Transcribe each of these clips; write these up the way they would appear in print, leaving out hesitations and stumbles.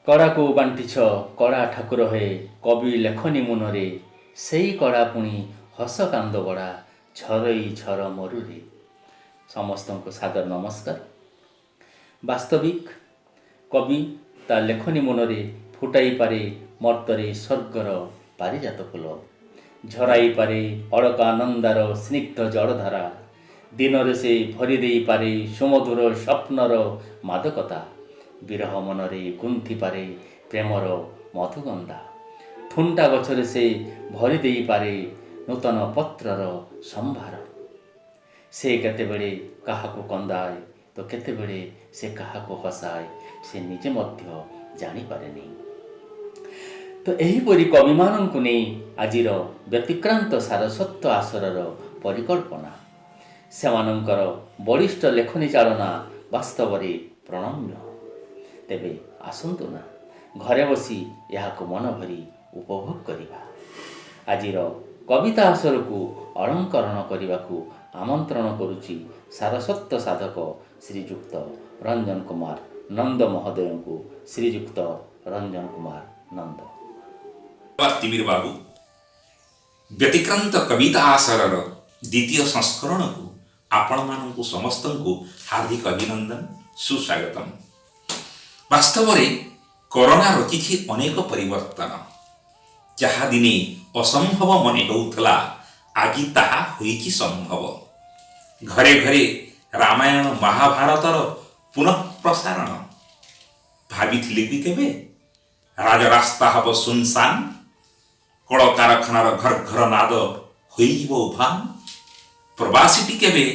କଡ଼ାକୁ ବାଣ୍ଟିଛ କଡ଼ା ଠାକୁର ହେ କବି ଲେଖନୀ ମୁନରେ, ସେଇ କଡ଼ା ପୁଣି ହସ କାନ୍ଦ ଗଡ଼ା ଝରଇ ଝର ମରୁରେ। ସମସ୍ତଙ୍କୁ ସାଦର ନମସ୍କାର। ବାସ୍ତବିକ କବି ତା ଲେଖନୀ ମୁନରେ ଫୁଟାଇ ପାରେ ମର୍ତ୍ତରେ ସ୍ୱର୍ଗର ପାରିଜାତ ଫୁଲ, ଝରାଇ ପାରେ ଅଳକାନନ୍ଦାର ସ୍ନିଗ୍ଧ ଜଳଧାରା, ଦିନରେ ସେ ଭରି ଦେଇପାରେ ସୁମଧୁର ସ୍ୱପ୍ନର ମାଦକତା, ବିରହ ମନରେ ଗୁନ୍ଥି ପାରେ ପ୍ରେମର ମଧୁଗନ୍ଧା, ଥୁଣ୍ଟା ଗଛରେ ସେ ଭରି ଦେଇପାରେ ନୂତନ ପତ୍ରର ସମ୍ଭାର। ସେ କେତେବେଳେ କାହାକୁ କନ୍ଦାଏ ତ କେତେବେଳେ ସେ କାହାକୁ ହସାଏ, ସେ ନିଜେ ମଧ୍ୟ ଜାଣିପାରେନି। ତ ଏହିପରି କବିମାନଙ୍କୁ ନେଇ ଆଜିର ବ୍ୟତିକ୍ରାନ୍ତ ସାରସ୍ୱତ ଆସରର ପରିକଳ୍ପନା। ସେମାନଙ୍କର ବଳିଷ୍ଠ ଲେଖନୀ ଚାଳନା ବାସ୍ତବରେ ପ୍ରଣମ୍ୟ। ତେବେ ଆସନ୍ତୁ ନା, ଘରେ ବସି ଏହାକୁ ମନ ଭରି ଉପଭୋଗ କରିବା। ଆଜିର କବିତା ଆସରକୁ ଅଳଙ୍କରଣ କରିବାକୁ ଆମନ୍ତ୍ରଣ କରୁଛି ସାରସ୍ୱତ ସାଧକ ଶ୍ରୀଯୁକ୍ତ ରଞ୍ଜନ କୁମାର ନନ୍ଦ ମହୋଦୟଙ୍କୁ। ଶ୍ରୀଯୁକ୍ତ ରଞ୍ଜନ କୁମାର ନନ୍ଦ। ତିମିର ବାବୁ, ବ୍ୟତିକ୍ରାନ୍ତ କବିତା ଆସରର ଦ୍ୱିତୀୟ ସଂସ୍କରଣକୁ ଆପଣମାନଙ୍କୁ ସମସ୍ତଙ୍କୁ ହାର୍ଦ୍ଦିକ ଅଭିନନ୍ଦନ, ସୁସ୍ୱାଗତମ। ବାସ୍ତବରେ କରୋନା ରଚିଛି ଅନେକ ପରିବର୍ତ୍ତନ। ଯାହା ଦିନେ ଅସମ୍ଭବ ମନେ ହେଉଥିଲା, ଆଜି ତାହା ହୋଇଛି ସମ୍ଭବ। ଘରେ ଘରେ ରାମାୟଣ ମହାଭାରତର ପୁନଃ ପ୍ରସାରଣ। ଭାବିଥିଲେ କି କେବେ ରାଜରାସ୍ତା ହେବ ସୁନସାନ, କଳକାରଖାନାର ଘର ଘର ନାଦ ହୋଇଯିବ ଉଭାନ? ପ୍ରବାସୀଟି କେବେ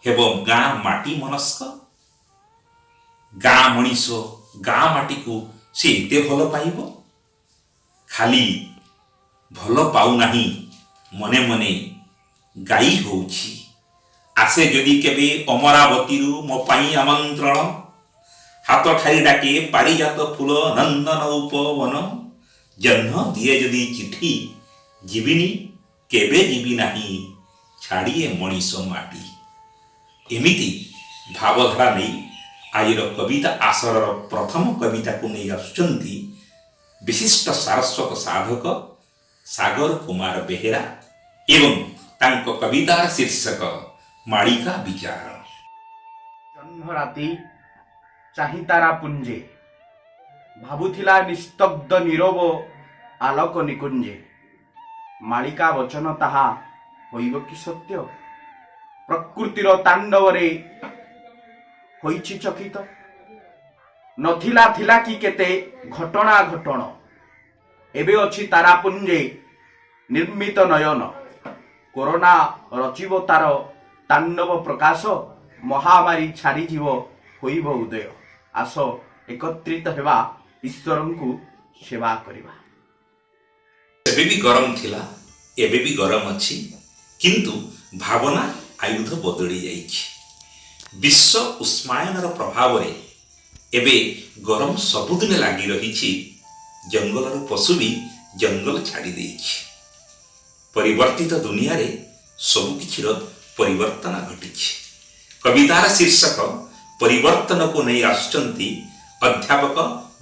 ହେବ ଗାଁ ମାଟି ମନସ୍କ? ଗାଁ ମଣିଷ ଗାଁ ମାଟିକୁ ସେ ଏତେ ଭଲ ପାଇବ? ଖାଲି ଭଲ ପାଉନାହିଁ, ମନେ ମନେ ଗାଇ ହଉଛି, ଆସେ ଯଦି କେବେ ଅମରାବତୀରୁ ମୋ ପାଇଁ ଆମନ୍ତ୍ରଣ, ହାତ ଠାରି ଡାକେ ପାରିଜାତ ଫୁଲ ନନ୍ଦନ ଉପବନ, ଜହ୍ନ ଦିଏ ଯଦି ଚିଠି, ଯିବିନି, କେବେ ଯିବି ନାହିଁ ଛାଡ଼ିଏ ମଣିଷ ମାଟି। ଏମିତି ଭାବଧାରା ନେଇ ଆଜିର କବିତା ଆସରର ପ୍ରଥମ କବିତାକୁ ନେଇ ଆସୁଛନ୍ତି ବିଶିଷ୍ଟ ସାରସ୍ୱତ ସାଧକ ସାଗର କୁମାର ବେହେରା ଏବଂ ତାଙ୍କ କବିତାର ଶୀର୍ଷକ ମାଳିକା ବିଚାର। ଜହ୍ନ ରାତି ଚାହିଁ ତାରା ପୁଞ୍ଜେ ଭାବୁଥିଲା ନିସ୍ତବ୍ଧ ନୀରବ ଆଲୋକ ନିକୁଞ୍ଜେ, ମାଳିକା ବଚନ ତାହା ହୋଇବ କି ସତ୍ୟ? ପ୍ରକୃତିର ତାଣ୍ଡବରେ ହୋଇଛି ଚକିତ। ନଥିଲା, ଥିଲା କି କେତେ ଘଟଣା ଘଟଣ, ଏବେ ଅଛି ତାରାପୁଞ୍ଜେ ନିର୍ମିତ ନୟନ। କରୋନା ରଚିବ ତାର ତାଣ୍ଡବ ପ୍ରକାଶ, ମହାମାରୀ ଛାଡ଼ିଯିବ, ହୋଇବ ଉଦୟ। ଆସ ଏକତ୍ରିତ ହେବା, ଈଶ୍ୱରଙ୍କୁ ସେବା କରିବା। ଏବେ ବି ଗରମ ଥିଲା, ଏବେ ବି ଗରମ ଅଛି, କିନ୍ତୁ ଭାବନା ଆୟୁଧ ବଦଳି ଯାଇଛି। ବିଶ୍ୱ ଉଷ୍ମାୟନର ପ୍ରଭାବରେ ଏବେ ଗରମ ସବୁଦିନ ଲାଗି ରହିଛି। ଜଙ୍ଗଲର ପଶୁ ବି ଜଙ୍ଗଲ ଛାଡ଼ି ଦେଇଛି। ପରିବର୍ତ୍ତିତ ଦୁନିଆରେ ସବୁକିଛିର ପରିବର୍ତ୍ତନ ଘଟିଛି। କବିତାର ଶୀର୍ଷକ ପରିବର୍ତ୍ତନକୁ ନେଇ ଆସୁଛନ୍ତି ଅଧ୍ୟାପକ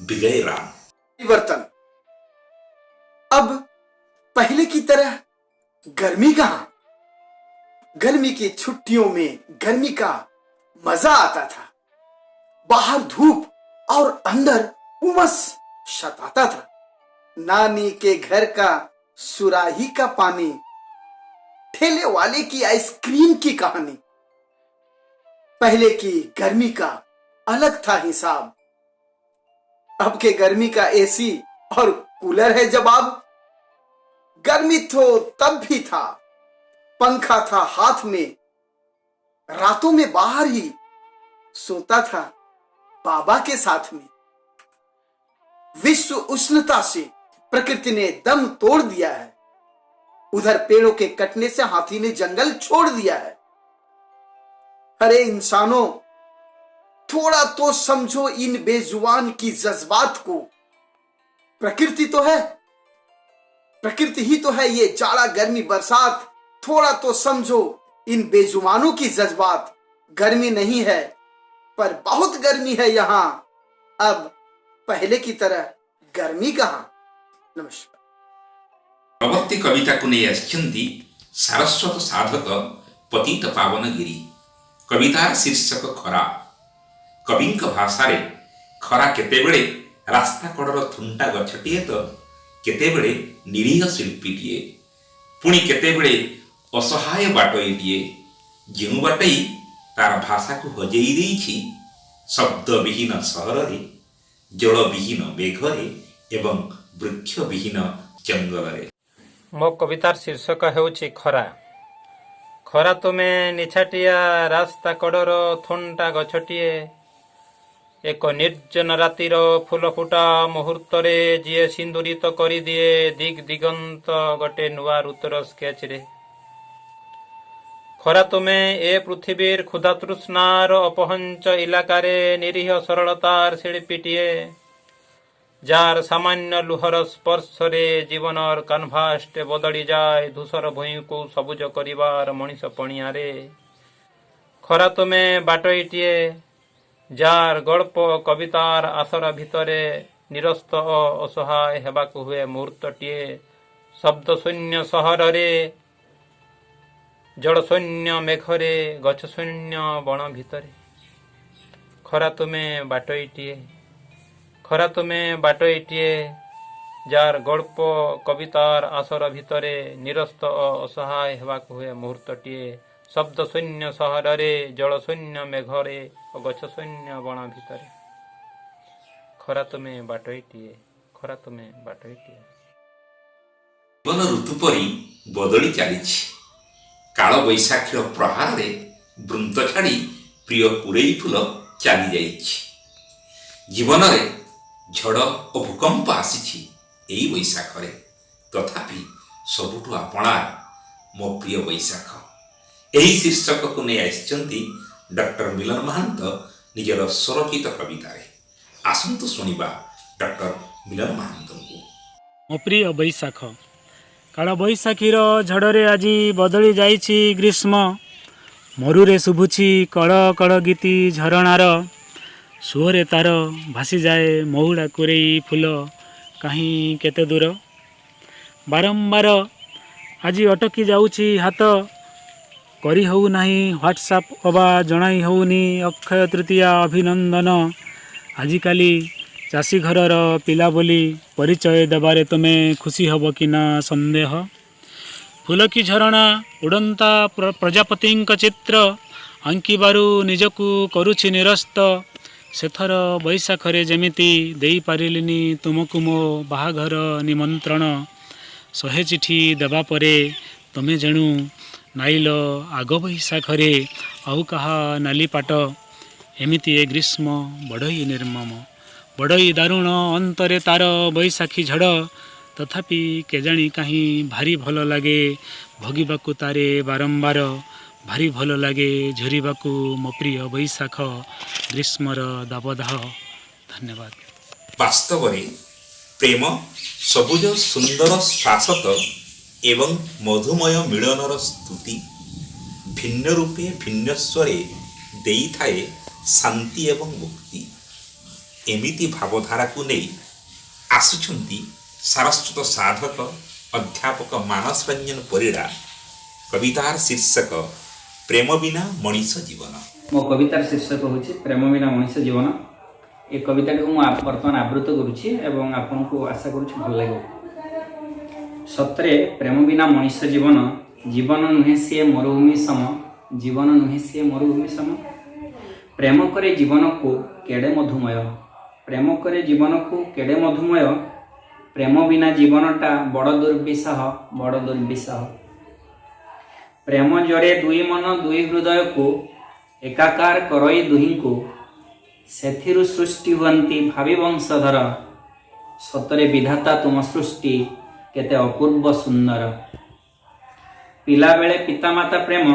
ବିଜୟ ରାମ। परिवर्तन। अब पहले की तरह गर्मी कहां? गर्मी की छुट्टियों में गर्मी का मजा आता था। बाहर धूप और अंदर उमस सताता था। नानी के घर का सुराही का पानी, ठेले वाले की आइसक्रीम की कहानी। पहले की गर्मी का अलग था हिसाब, अब के गर्मी का एसी और कूलर है जवाब। गर्मी तो तब भी था, पंखा था हाथ में, रातों में बाहर ही सोता था बाबा के साथ में। विश्व उष्णता से प्रकृति ने दम तोड़ दिया है, उधर पेड़ों के कटने से हाथी ने जंगल छोड़ दिया है। अरे इंसानों, थोड़ा तो समझो इन बेजुबान की जज्बात को। प्रकृति तो है, प्रकृति ही तो है ये जाड़ा, गर्मी, बरसात। थोड़ा तो समझो इन बेजुबानों की जज्बात। गर्मी नहीं है पर बहुत गर्मी है यहां, अब पहले की तरह गर्मी कहाँ। नमस्कार। ପରବର୍ତ୍ତୀ କବିତାକୁ ନେଇ ଆସିଛନ୍ତି ସାରସ୍ୱତ ସାଧକ ପତିତ ପାବନ ଗିରି। କବିତାର ଶୀର୍ଷକ ଖରା। କବିଙ୍କ ଭାଷାରେ ଖରା କେତେବେଳେ ରାସ୍ତା କଡ଼ର ଥୁଣ୍ଟା ଗଛଟିଏ ତ କେତେବେଳେ ନିରୀହ ଶିଳ୍ପୀଟିଏ, ପୁଣି କେତେବେଳେ ଅସହାୟ ବାଟୋଇଟିଏ, ଯେଉଁ ବାଟୋଇ ତାର ଭାଷାକୁ ହଜେଇ ଦେଇଛି ଶବ୍ଦବିହୀନ ସହରରେ, ଜଳବିହୀନ ମେଘରେ ଏବଂ ବୃକ୍ଷବିହୀନ ଜଙ୍ଗଲରେ। ମୋ କବିତାର ଶୀର୍ଷକ ହେଉଛି ଖରା। ଖରା ତୁମେ ନିଛାଟିଆ ରାସ୍ତା କଡ଼ର ଥୁଣ୍ଟା ଗଛଟିଏ, ଏକ ନିର୍ଜନ ରାତିର ଫୁଲ ଫୁଟା ମୁହୂର୍ତ୍ତରେ ଯିଏ ସିନ୍ଦୁରିତ କରିଦିଏ ଦିଗ୍ ଦିଗନ୍ତ ଗୋଟେ ନୂଆ ଋତୁର ସ୍କେଚରେ। ଖରା ତୁମେ ଏ ପୃଥିବୀର କ୍ଷୁଧା ତୃଷ୍ଣାର ଅପହଞ୍ଚ ଇଲାକାରେ ନିରୀହ ସରଳତାର ଶିଳ୍ପୀଟିଏ, ଯାର ସାମାନ୍ୟ ଲୁହର ସ୍ପର୍ଶରେ ଜୀବନର କାନଭାସଟେ ବଦଳି ଯାଏ ଧୂସର ଭୂଇଁକୁ ସବୁଜ କରିବାର ମଣିଷ ପଣିଆରେ। ଖରା ତୁମେ ବାଟୋଇଟିଏ, ଯାର ଗଳ୍ପ କବିତାର ଆସର ଭିତରେ ନିରସ୍ତ ଓ ଅସହାୟ ହେବାକୁ ହୁଏ ମୁହୂର୍ତ୍ତଟିଏ, ଶବ୍ଦ ଶୂନ୍ୟ ସହରରେ, ଜଳଶୂନ୍ୟ ମେଘରେ, ଗଛ ଶୂନ୍ୟ ବଣ ଭିତରେ। ଖରା ତୁମେ ବାଟୋଇଟିଏ, ଖରା ତୁମେ ବାଟୋଇଟିଏ, ଯାର ଗଳ୍ପ କବିତାର ଆସର ଭିତରେ ନିରସ୍ତ ଓ ଅସହାୟ ହେବାକୁ ହୁଏ ମୁହୂର୍ତ୍ତଟିଏ, ଶବ୍ଦ ଶୂନ୍ୟ ସହରରେ, ଜଳଶୂନ୍ୟ ମେଘରେ ଓ ଗଛ ଶୂନ୍ୟ ବଣ ଭିତରେ। ଖରା ତୁମେ ବାଟୋଇଟିଏ, ଖରା ତୁମେ ବାଟୋଇଟିଏ। ଜୀବନ ଋତୁ ପରି ବଦଳି ଚାଲିଛି। କାଳ ବୈଶାଖୀର ପ୍ରହାରରେ ବୃନ୍ତ ଛାଡ଼ି ପ୍ରିୟ କୁରେଇ ଫୁଲ ଚାଲି ଯାଇଛି। ଜୀବନରେ ଝଡ଼ ଓ ଭୂକମ୍ପ ଆସିଛି ଏଇ ବୈଶାଖରେ, ତଥାପି ସବୁଠୁ ଆପଣାର ମୋ ପ୍ରିୟ ବୈଶାଖ। ଏହି ଶୀର୍ଷକକୁ ନେଇ ଆସିଛନ୍ତି ଡକ୍ଟର ମିଲନ ମହାନ୍ତ ନିଜର ସ୍ୱରଚିତ କବିତାରେ। ଆସନ୍ତୁ ଶୁଣିବା ଡକ୍ଟର ମିଲନ ମହାନ୍ତଙ୍କୁ। ମୋ ପ୍ରିୟ ବୈଶାଖ। କାଳବୈଶାଖୀର ଝଡ଼ରେ ଆଜି ବଦଳି ଯାଇଛି ଗ୍ରୀଷ୍ମ। ମରୁରେ ଶୁଭୁଛି କଳ କଳ ଗୀତି ଝରଣାର। ସୁଅରେ ତାର ଭାସିଯାଏ ମହୁଡ଼ା କୁରେଇ ଫୁଲ କାହିଁ କେତେ ଦୂର। ବାରମ୍ବାର ଆଜି ଅଟକି ଯାଉଛି ହାତ, କରି ହେଉନାହିଁ ହ୍ୱାଟ୍ସଆପ୍ ଅବା ଜଣାଇ ହେଉନି ଅକ୍ଷୟ ତୃତୀୟା ଅଭିନନ୍ଦନ। ଆଜିକାଲି ଚାଷୀ ଘରର ପିଲା ବୋଲି ପରିଚୟ ଦେବାରେ ତୁମେ ଖୁସି ହେବ କି ନା ସନ୍ଦେହ। ଫୁଲ କି ଝରଣା, ଉଡ଼ନ୍ତା ପ୍ରଜାପତିଙ୍କ ଚିତ୍ର ଆଙ୍କିବାରୁ ନିଜକୁ କରୁଛି ନିରସ୍ତ। ସେଥର ବୈଶାଖରେ ଯେମିତି ଦେଇପାରିଲିନି ତୁମକୁ ମୋ ବାହାଘର ନିମନ୍ତ୍ରଣ, 100 ଚିଠି ଦେବା ପରେ ତୁମେ ଯେଣୁ ନାଇଲ ଆଗ ବୈଶାଖରେ ଆଉ କାହା ନାଲି ପାଟ। ଏମିତି ଏ ଗ୍ରୀଷ୍ମ ବଡ଼ଇ ନିର୍ମମ, ବଡ଼ଇ ଦାରୁଣ, ଅନ୍ତରେ ତାର ବୈଶାଖୀ ଝଡ଼। ତଥାପି କେଜାଣି କାହିଁ ଭାରି ଭଲ ଲାଗେ ଭୋଗିବାକୁ ତାରେ ବାରମ୍ବାର, ଭାରି ଭଲ ଲାଗେ ଝୁରିବାକୁ ମୋ ପ୍ରିୟ ବୈଶାଖ ଗ୍ରୀଷ୍ମର ଦାବଦାହ। ଧନ୍ୟବାଦ। ବାସ୍ତବରେ ପ୍ରେମ ସବୁଜ ସୁନ୍ଦର ଶାଶ୍ୱତ ଏବଂ ମଧୁମୟ ମିଳନର ସ୍ତୁତି ଭିନ୍ନ ରୂପେ ଭିନ୍ନ ସ୍ୱରେ ଦେଇଥାଏ ଶାନ୍ତି ଏବଂ ମୁକ୍ତି। ଏମିତି ଭାବଧାରାକୁ ନେଇ ଆସୁଛନ୍ତି ସାରସ୍ୱତ ସାଧକ ଅଧ୍ୟାପକ ମାନସ ରଞ୍ଜନ ପରିଡ଼ା। କବିତାର ଶୀର୍ଷକ ପ୍ରେମ ବିନା ମଣିଷ ଜୀବନ। ମୋ କବିତାର ଶୀର୍ଷକ ହେଉଛି ପ୍ରେମ ବିନା ମଣିଷ ଜୀବନ। ଏ କବିତାଟିକୁ ମୁଁ ବର୍ତ୍ତମାନ ଆବୃତ୍ତି କରୁଛି ଏବଂ ଆପଣଙ୍କୁ ଆଶା କରୁଛି ଭଲ ଲାଗିବ। ସତରେ ପ୍ରେମ ବିନା ମଣିଷ ଜୀବନ ଜୀବନ ନୁହେଁ, ସିଏ ମରୁଭୂମି ସମ। ଜୀବନ ନୁହେଁ, ସିଏ ମରୁଭୂମି ସମ। ପ୍ରେମ କରେ ଜୀବନକୁ କେଡ଼େ ମଧୁମୟ, ପ୍ରେମ କରେ ଜୀବନକୁ କେଡ଼େ ମଧୁମୟ। ପ୍ରେମ ବିନା ଜୀବନଟା ବଡ଼ ଦୁର୍ବିସହ, ବଡ଼ ଦୁର୍ବିସହ। ପ୍ରେମ ଯୋଡ଼େ ଦୁଇ ମନ ଦୁଇ ହୃଦୟକୁ, ଏକାକାର କରଇ ଦୁହିଁଙ୍କୁ। ସେଥିରୁ ସୃଷ୍ଟି ହୁଅନ୍ତି ଭାବି ବଂଶଧର। ସତରେ ବିଧାତା ତୁମ ସୃଷ୍ଟି କେତେ ଅପୂର୍ବ ସୁନ୍ଦର। ପିଲାବେଳେ ପିତାମାତା ପ୍ରେମ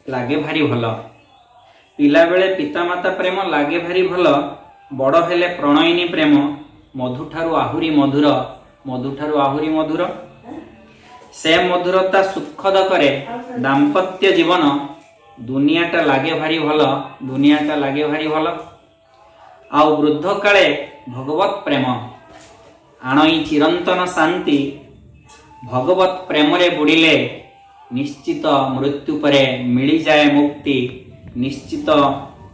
ଲାଗେ ଭାରି ଭଲ, ପିଲାବେଳେ ପିତାମାତା ପ୍ରେମ ଲାଗେ ଭାରି ଭଲ। ବଡ଼ ହେଲେ ପ୍ରଣୟିନୀ ପ୍ରେମ ମଧୁଠାରୁ ଆହୁରି ମଧୁର, ମଧୁଠାରୁ ଆହୁରି ମଧୁର। ସେ ମଧୁରତା ସୁଖଦ କରେ ଦାମ୍ପତ୍ୟ ଜୀବନ। ଦୁନିଆଟା ଲାଗେ ଭାରି ଭଲ, ଦୁନିଆଟା ଲାଗେ ଭାରି ଭଲ। ଆଉ ବୃଦ୍ଧ କାଳେ ଭଗବତ ପ୍ରେମ ଆଣଇ ଚିରନ୍ତନ ଶାନ୍ତି। ଭଗବତ ପ୍ରେମରେ ବୁଡ଼ିଲେ ନିଶ୍ଚିତ ମୃତ୍ୟୁ ପରେ ମିଳିଯାଏ ମୁକ୍ତି, ନିଶ୍ଚିତ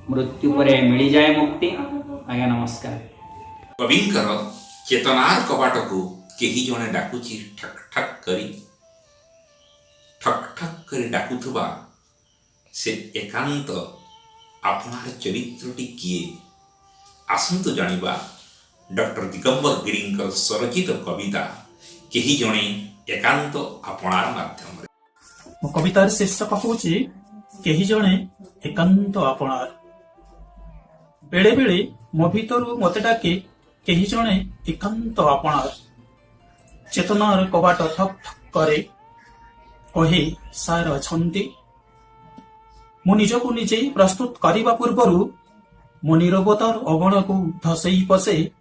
ମୃତ୍ୟୁ ପରେ ମିଳିଯାଏ ମୁକ୍ତି। ଆଜ୍ଞା, ନମସ୍କାର। କବିଙ୍କର ଚେତନାର କବାଟକୁ କେହି ଜଣେ ଡାକୁଛି ଠକ୍ ଠକ୍ କରି। ଠକ୍ ଠକ୍ କରି ଡାକୁଥିବା ସେ ଏକାନ୍ତ ଆପଣାର ଚରିତ୍ରଟି କିଏ, ଆସନ୍ତୁ ଜାଣିବା ଡକ୍ଟର ଦିଗମ୍ବର ଗିରିଙ୍କର ସ୍ୱରଚିତ କବିତା କେହି ଜଣେ ଏକାନ୍ତ ଆପଣାର ମାଧ୍ୟମରେ। ମୋ କବିତାର ଶୀର୍ଷକ ହେଉଛି କେହି ଜଣେ ଏକାନ୍ତ ଆପଣାର। ବେଳେ ବେଳେ ମୋ ଭିତରୁ ମତେ ଡାକେ କେହି ଜଣେ ଏକାନ୍ତ ଆପଣାର। ଚେତନାର କବାଟ ଠକ୍ ଠକ୍ କରେ, କହେ, "ସାର୍ ଅଛନ୍ତି?" ମୁଁ ନିଜକୁ ନିଜେ ପ୍ରସ୍ତୁତ କରିବା ପୂର୍ବରୁ ମୋ ନିରବତାର ଅଗଣାକୁ ଧସେଇ ପଶେ।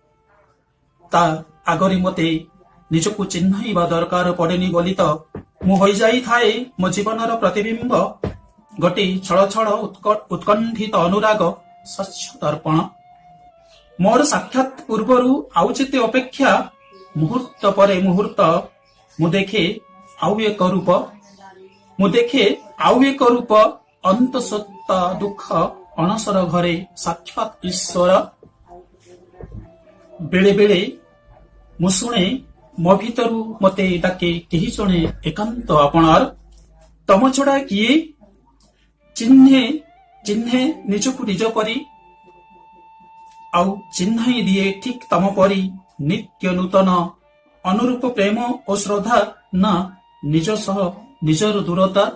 ତା ଆଗରେ ମତେ ନିଜକୁ ଚିହ୍ନାଇବା ଦରକାର ପଡେନି ବୋଲି ତ ମୁଁ ହୋଇଯାଇଥାଏ ମୋ ଜୀବନର ପ୍ରତିବିମ୍ବ, ଗୋଟି ଛଳ ଛଳ ଉତ୍କଣ୍ଠିତ ଅନୁରାଗ ସ୍ୱଚ୍ଛ ଦର୍ପଣ। ମୋର ସାକ୍ଷାତ ପୂର୍ବରୁ ଆଉ ଯେତେ ଅପେକ୍ଷା, ମୁହୂର୍ତ୍ତ ପରେ ମୁହୂର୍ତ୍ତ ମୁଁ ଦେଖେ ଆଉ ଏକ ରୂପ, ମୁଁ ଦେଖେ ଆଉ ଏକ ରୂପ। ଅନ୍ତସତ୍ତା ଦୁଃଖ ଅଣସର ଘରେ ସାକ୍ଷାତ ଈଶ୍ୱର। ବେଳେ ବେଳେ ମୁଁ ଶୁଣେ, ମୋ ଭିତରୁ ମତେ ଡାକେ କେହି ଜଣେ ଏକାନ୍ତ ଆପଣାର। ତମ ଛଡା କିଏ ଚିହ୍ନେ, ଚିହ୍ନେ ନିଜକୁ ନିଜ ପରି, ଆଉ ଚିହ୍ନାଇ ଦିଏ ଠିକ ତମ ପରି ନିତ୍ୟ ନୂତନ ଅନୁରୂପ ପ୍ରେମ ଓ ଶ୍ରଦ୍ଧା, ନା ନିଜ ସହ ନିଜର ଦୂରତା?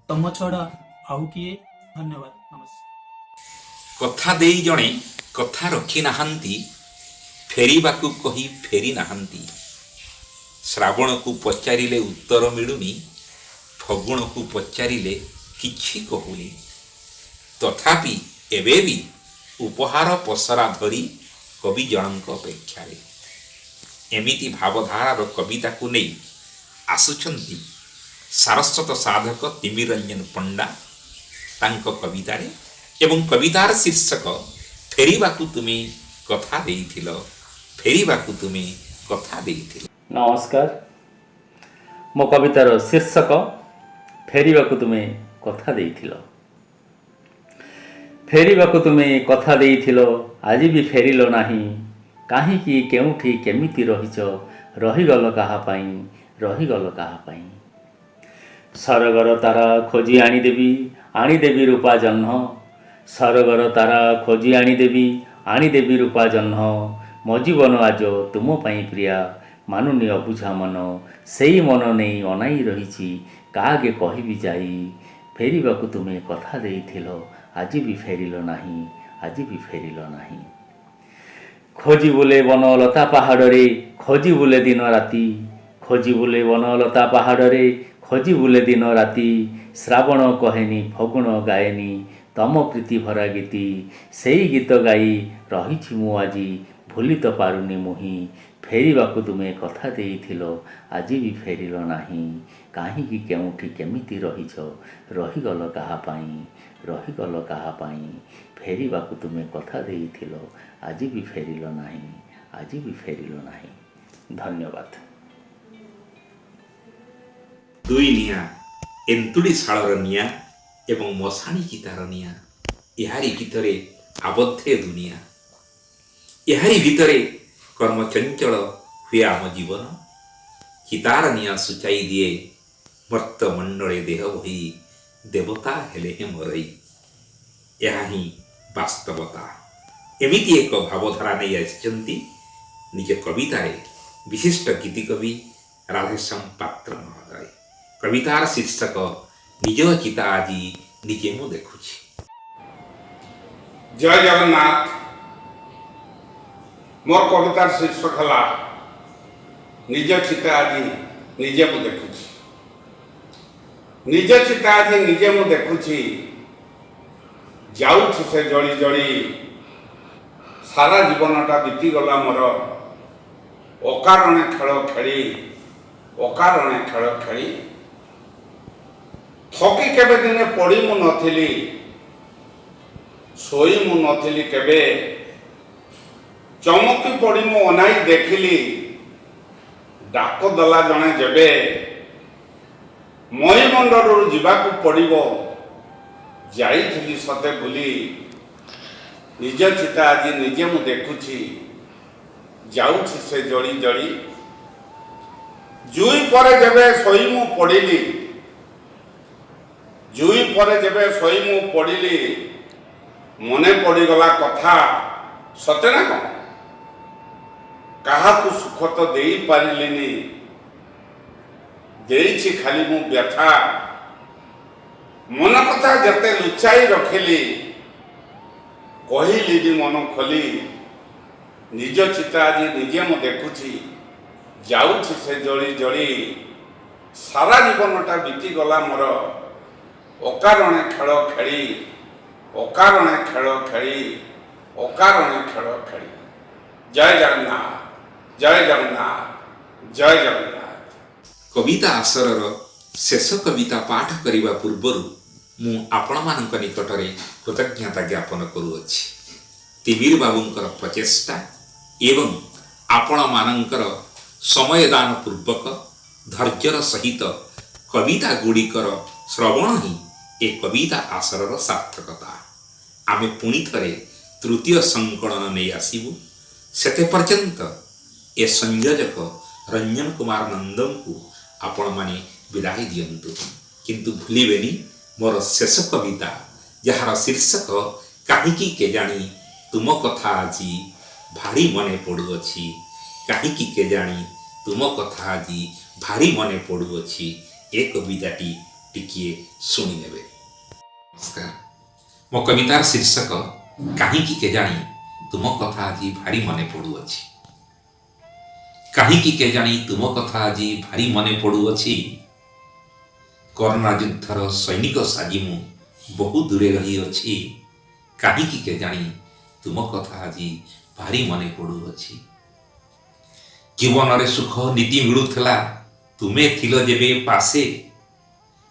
ତମ ଛଡା ଆଉ କିଏ? ଧନ୍ୟବାଦ, ନମସ୍କାର। କଥା ଦେଇ ଜଣେ କଥା ରଖି ନାହାନ୍ତି, ଫେରିବାକୁ କହି ଫେରି ନାହାନ୍ତି। ଶ୍ରାବଣକୁ ପଚାରିଲେ ଉତ୍ତର ମିଳୁନି, ଫଗୁଣକୁ ପଚାରିଲେ କିଛି କହୁନି। ତଥାପି ଏବେ ବି ଉପହାର ପସରା ଧରି କବି ଜଣଙ୍କ ଅପେକ୍ଷାରେ। ଏମିତି ଭାବଧାରାର କବିତାକୁ ନେଇ ଆସୁଛନ୍ତି ସାରସ୍ୱତ ସାଧକ ତିମିରଞ୍ଜନ ପଣ୍ଡା ତାଙ୍କ କବିତାରେ ଏବଂ କବିତାର ଶୀର୍ଷକ ଫେରିବାକୁ ତୁମେ କଥା ଦେଇଥିଲ, ଫେରିବାକୁ ତୁମେ କଥା ଦେଇଥିଲ। ନମସ୍କାର। ମୋ କବିତାର ଶୀର୍ଷକ ଫେରିବାକୁ ତୁମେ କଥା ଦେଇଥିଲ। ଫେରିବାକୁ ତୁମେ କଥା ଦେଇଥିଲ, ଆଜି ବି ଫେରିଲ ନାହିଁ। କାହିଁକି, କେଉଁଠି, କେମିତି ରହିଛ? ରହିଗଲ କାହା ପାଇଁ? ରହିଗଲ କାହା ପାଇଁ? ସରଗର ତାରା ଖୋଜି ଆଣିଦେବି, ଆଣିଦେବି ରୂପା ଜହ୍ନ। ସରଗର ତାରା ଖୋଜି ଆଣିଦେବି, ଆଣିଦେବି ରୂପା ଜହ୍ନ। ମୋ ଜୀବନ ଆଜ ତୁମ ପାଇଁ ପ୍ରିୟା, ମାନୁନି ଅବୁଝା ମନ। ସେଇ ମନ ନେଇ ଅନାଇ ରହିଛି, କାହାଗେ କହିବି ଯାଇ? ଫେରିବାକୁ ତୁମେ କଥା ଦେଇଥିଲ, ଆଜି ବି ଫେରିଲ ନାହିଁ, ଆଜି ବି ଫେରିଲ ନାହିଁ। ଖୋଜି ବୁଲେ ବନଲତା ପାହାଡ଼ରେ, ଖୋଜି ବୁଲେ ଦିନ ରାତି। ଖୋଜି ବୁଲେ ବନଲତା ପାହାଡ଼ରେ, ଖୋଜି ବୁଲେ ଦିନ ରାତି। ଶ୍ରାବଣ କହେନି, ଫଗୁଣ ଗାଏନି ତମ ପ୍ରୀତି ଭରା ଗୀତି। ସେଇ ଗୀତ ଗାଇ ରହିଛି ମୁଁ ଆଜି, ଭୁଲି ତ ପାରୁନି ମୁହିଁ। ଫେରିବାକୁ ତୁମେ କଥା ଦେଇଥିଲ, ଆଜି ବି ଫେରିଲ ନାହିଁ। କାହିଁକି, କେଉଁଠି, କେମିତି ରହିଛ? ରହିଗଲ କାହା ପାଇଁ? ରହିଗଲ କାହା ପାଇଁ? ଫେରିବାକୁ ତୁମେ କଥା ଦେଇଥିଲ, ଆଜି ବି ଫେରିଲ ନାହିଁ, ଆଜି ବି ଫେରିଲ ନାହିଁ। ଧନ୍ୟବାଦ। ଦୁଇ ନିଆଁ, ଏନ୍ତୁଡ଼ି ଶାଳର ନିଆଁ ଏବଂ ମଶାଣି ଚିତାର ନିଆଁ, ଏହାରି ଭିତରେ ଆବଦ୍ଧ ଏ ଦୁନିଆ। ଏହାରି ଭିତରେ କର୍ମଚଞ୍ଚଳ ହୁଏ ଆମ ଜୀବନ। ଚିତାର ନିଆଁ ସୂଚାଇ ଦିଏ, ମର୍ତ୍ତ ମଣ୍ଡଳେ ଦେହ ବହି ଦେବତା ହେଲେ ହେଁ ମରଇ। ଏହା ହିଁ ବାସ୍ତବତା। ଏମିତି ଏକ ଭାବଧାରା ନେଇ ଆସିଛନ୍ତି ନିଜ କବିତାରେ ବିଶିଷ୍ଟ ଗୀତିକବି ରାଧେଶ୍ୟାମ ପାତ୍ର ମହୋଦୟ। କବିତାର ଶୀର୍ଷକ ନିଜ ଚିତା ଆଜି ନିଜେ ମୁଁ ଦେଖୁଛି। ଜୟ ଜଗନ୍ନାଥ। ମୋର କବିତାର ଶୀର୍ଷକ ହେଲା ନିଜ ଚିତା ଆଜି ନିଜେ ମୁଁ ଦେଖୁଛି। ନିଜ ଚିତା ଆଜି ନିଜେ ମୁଁ ଦେଖୁଛି, ଯାଉଛି ସେ ଜଳି ଜଳି। ସାରା ଜୀବନଟା ବିତିଗଲା ମୋର ଅକାରଣେ ଖେଳ ଖେଳି, ଅକାରଣେ ଖେଳ ଖେଳି। ଥକି କେବେ ଦିନେ ପଡ଼ି ମୁଁ ନଥିଲି, ଶୋଇ ମୁଁ ନଥିଲି କେବେ। ଚମକି ପଡ଼ି ମୁଁ ଅନାଇ ଦେଖିଲି, ଡାକ ଦେଲା ଜଣେ ଯେବେ, ମୟୀମଣ୍ଡଳରୁ ଯିବାକୁ ପଡ଼ିବ। ଯାଇଥିଲି ସତେ ବୁଲି। ନିଜ ଚିତା ଆଜି ନିଜେ ମୁଁ ଦେଖୁଛି, ଯାଉଛି ସେ ଜଳି ଜଳି। ଜୁଇ ପରେ ଯେବେ ଶୋଇ ମୁଁ ପଡ଼ିଲି, ଜୁଇ ପରେ ଯେବେ ଶୋଇ ମୁଁ ପଡ଼ିଲି, ମନେ ପଡ଼ିଗଲା କଥା, ସତେ ନା କଣ? କାହାକୁ ସୁଖ ତ ଦେଇପାରିଲିନି, ଦେଇଛି ଖାଲି ମୁଁ ବ୍ୟଥା। ମନ କଥା ଯେତେ ଲୁଚାଇ ରଖିଲି, କହିଲିନି ମନ ଖୋଲି। ନିଜ ଚିତା ଆଜି ନିଜେ ମୁଁ ଦେଖୁଛି, ଯାଉଛି ସେ ଜଳି ଜଳି। ସାରା ଜୀବନଟା ବିତିଗଲା ମୋର ଅକାରଣେ ଖେଳ ଖେଳି, ଅକାରଣେ ଖେଳ ଖେଳି, ଅକାରଣେ ଖେଳ ଖେଳି। ଜୟ ଜଗନ୍ନାଥ, ଜୟ ଜଗନ୍ନାଥ, ଜୟ ଜଗନ୍ନାଥ। କବିତା ଆସରର ଶେଷ କବିତା ପାଠ କରିବା ପୂର୍ବରୁ ମୁଁ ଆପଣମାନଙ୍କ ନିକଟରେ କୃତଜ୍ଞତା ଜ୍ଞାପନ କରୁଅଛି। ତିମିର ବାବୁଙ୍କର ପ୍ରଚେଷ୍ଟା ଏବଂ ଆପଣମାନଙ୍କର ସମୟଦାନ ପୂର୍ବକ ଧୈର୍ଯ୍ୟର ସହିତ କବିତା ଗୁଡ଼ିକର ଶ୍ରବଣ ହିଁ ଏ କବିତା ଆସରର ସାର୍ଥକତା। ଆମେ ପୁଣି ଥରେ ତୃତୀୟ ସଂକଳନ ନେଇ ଆସିବୁ। ସେତେ ପର୍ଯ୍ୟନ୍ତ ଏ ସଂଯୋଜକ ରଞ୍ଜନ କୁମାର ନନ୍ଦଙ୍କୁ ଆପଣମାନେ ବିଦାୟ ଦିଅନ୍ତୁ, କିନ୍ତୁ ଭୁଲିବେନି ମୋର ଶେଷ କବିତା, ଯାହାର ଶୀର୍ଷକ କାହିଁକି କେଜାଣି ତୁମ କଥା ଆଜି ଭାରି ମନେ ପଡ଼ୁଅଛି। କାହିଁକି କେଜାଣି ତୁମ କଥା ଆଜି ଭାରି ମନେ ପଡ଼ୁଅଛି, ଏ କବିତାଟି ଟିକିଏ ଶୁଣିନେବେ। ନମସ୍କାର। ମୋ କବିତାର ଶୀର୍ଷକ କାହିଁକି କେଜାଣି ତୁମ କଥା ଆଜି ଭାରି ମନେ ପଡ଼ୁଅଛି। କାହିଁକି କେଜାଣି ତୁମ କଥା ଆଜି ଭାରି ମନେ ପଡ଼ୁଅଛି। କରୋନା ଯୁଦ୍ଧର ସୈନିକ ସାଜି ମୁଁ ବହୁ ଦୂରେ ରହିଅଛି। କାହିଁକି କେଜାଣି ତୁମ କଥା ଆଜି ଭାରି ମନେ ପଡ଼ୁଅଛି। ଜୀବନରେ ସୁଖ ନୀତି ମିଳୁଥିଲା ତୁମେ ଥିଲ ଯେବେ ପାଶେ,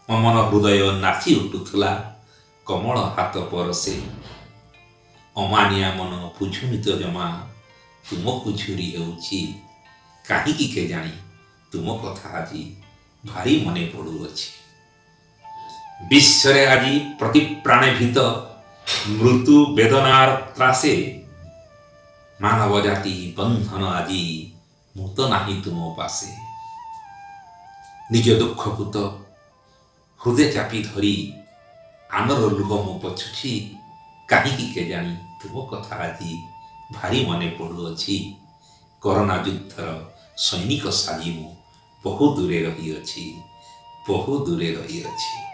ମୋ ମନ ହୃଦୟ ନାଚି ଉଠୁଥିଲା କମଳ ହାତ ପରସେ। ଅମାନିଆ ମନ ବୁଝୁନି ତ ଜମା ତୁମକୁ ଝୁରି ହେଉଛି। କାହିଁକି କେଜାଣି ତୁମ କଥା ଆଜି ଭାରି ମନେ ପଡ଼ୁଅଛି। ବିଶ୍ୱରେ ଆଜି ପ୍ରତି ପ୍ରାଣେ ଭୀତ ମୃତ୍ୟୁ ବେଦନାର ତ୍ରାସେ, ମାନବ ଜାତି ବନ୍ଧନ ଆଜି ମୁଁ ତ ନାହିଁ ତୁମ ପାଶେ। ନିଜ ଦୁଃଖକୁ ତ ହୃଦୟ ଚାପି ଧରି ଆନର ଲୁହ ମୁଁ ପୋଛୁଛି। କାହିଁକି କେଜାଣି ତୁମ କଥା ଆଜି ଭାରି ମନେ ପଡ଼ୁଅଛି। କରୋନା ଯୁଦ୍ଧର ସୈନିକ ସାଜି ମୁଁ ବହୁ ଦୂରେ ରହିଅଛି, ବହୁ ଦୂରେ ରହିଅଛି।